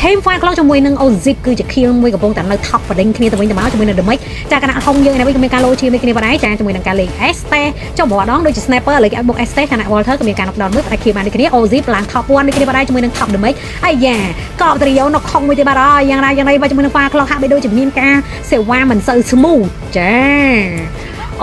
Team Fire Clock ជាមួយនឹង Ozip គឺជា kill មួយកំពុងតែនៅ top បដិញគ្នាទៅវិញទៅមកជាមួយនឹង damage ចាគណៈហុងយើងនេះវិញក៏មានការលោឈាមដូចគ្នាផងដែរចាជាមួយនឹងការលេង ST ចុះម្ដងដូចជា sniper ឥឡូវគេឲ្យបុក ST ខណៈ Walter ក៏មានការ knock down មួយផ្ដាច់ kill បានដូចគ្នា Ozip ឡើង top 1ដូចគ្នាផងដែរជាមួយនឹង top damage អាយ៉ាកបត្រីយោនៅខុងមួយទៀតបាទហើយយ៉ាងណាយ៉ាងណីបាទជាមួយនឹង Fire Clock ហាក់បីដូចជាមានការសេវាមិនសូវ smooth ចា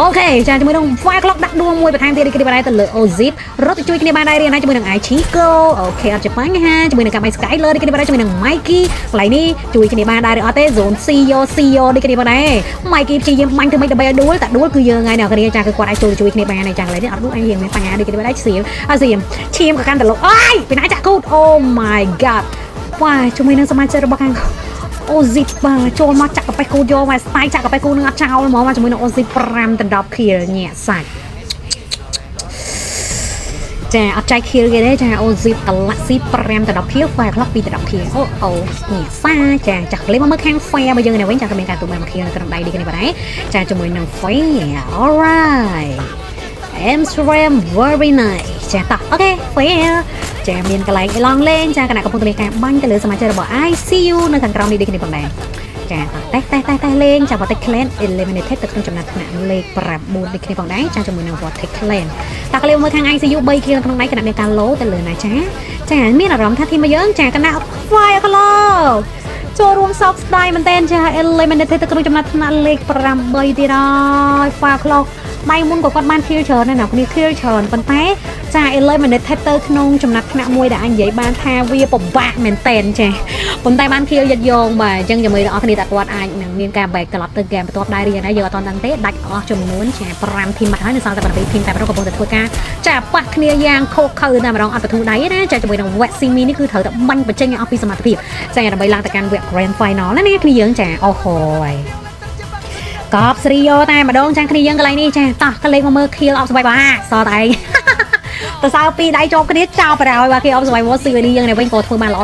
OK ចាជាមួយនឹង Fire Clock ដាក់ដួងមួយបន្ថែមទៀតដូចគ្នាបានដែរទៅលើ Ozip រត់ទៅជួយគ្នាបានដែររៀនណាជាមួយនឹង Ichigo OK អត់ជាបញ្ហាជាមួយនឹងកាមី Skyler ដូចគ្នាបានដែរជាមួយនឹង Mikey កន្លែងនេះជួយគ្នាបានដែរឬអត់ទេ Zone C យោ C យោដូចគ្នាបានដែរ Mikey ព្យាយាមបាញ់ធ្វើម៉េចដើម្បីឲ្យដួលតែដួលគឺយើងហើយអ្នកគ្នាចាគឺគាត់អាចចូលជួយគ្នាបានហើយចាកន្លែងនេះអត់ដួលអញរៀងមានបញ្ហាដូចគ្នាបានដែរសៀមអត់សៀមឈាមក៏កាន់តែលោកអើយពីណាចាក់គូត Oh my God វ៉ាជាមួយនឹងសមាជិករបស់ខាង អូស៊ីបាទចូលមកចាក់កាប៉េះគូយកមកស្ទាយចាក់កាប៉េះគូនឹងអត់ចោលហ្មងមកជាមួយនឹងអូស៊ី5ដល់10 kill ញាក់សាច់ចាអត់ចែក kill គេទេចាអូស៊ី Galaxy 5ដល់10 kill Fire Clock 2ដល់10 kill អូអូញាក់សាចាចាក់លេងមកមើលខាង Fire របស់យើងនេះវិញចាក៏មានការទូបានមក kill នៅក្នុងដៃនេះគ្នាបាទដែរចាជាមួយនឹង Fire alright Amsterdam very nice ចាតោះ OK Fire ចាមានកន្លែងអេឡង់លេងចាគណៈកំពុងតែមានការបាញ់ទៅលើសមាជិករបស់ ICU នៅខាងក្រោមនេះដូចគ្នាផងដែរចាតោះតេះតេះតេះតេះលេងចា Vortex Clan eliminated ទៅក្នុងចំណាត់ថ្នាក់លេខ9ដូចគ្នាផងដែរចាជាមួយនឹង Vortex Clan តើក៏លេងមើលខាង ICU 3 kill ក្នុងដៃគណៈមានការលោទៅលើណាចាចាមានអារម្មណ៍ថាteam របស់យើងចាគណៈ Fire Clock ចូលរួមសោកស្ដាយមែនទែនចា eliminated ទៅក្នុងចំណាត់ថ្នាក់លេខ8ទៀតហើយ Fire Clock ដៃមុនក៏គាត់បាន kill ច្រើនដែរណាគ្នា kill ច្រើនប៉ុន្តែចា eliminated ទៅក្នុងចំណាត់ថ្នាក់មួយដែលអញនិយាយបានថាវាពិបាកមែនតែនចាប៉ុន្តែបាន kill យិតយងបាទអញ្ចឹងជាមួយដល់អស់គ្នាតែគាត់អាចនឹងមានការ back ត្រឡប់ទៅ game បន្ទាប់ដែររៀនដែរយើងអត់ទាន់ដឹងទេដាច់អស់ចំនួនចា5 team បាត់ហើយនៅសល់តែ7 team តែម្ដងកំពុងតែធ្វើការចាប៉ះគ្នាយ៉ាងខូខើតែម្ដងអត់បធូរដៃទេណាចាជាមួយនឹងវគ្គ semi នេះគឺត្រូវតែបាញ់បញ្ចេញឲ្យអស់ពីសមត្ថភាពចាដើម្បីឡើងទៅកាន់វគ្គ grand final ណានេះគ្នាយើងចាអូហូយកបស្រីយោតែម្ដងចាគ្នាយើងកន្លែងនេះចាតោះក៏លេខមកមើល kill of survivor សតែឯង ទៅសើពីរដៃជាប់គ្នាចោលប្រហើយបាទ kill of survivor CVD យើងនេះវិញក៏ធ្វើបានល្អ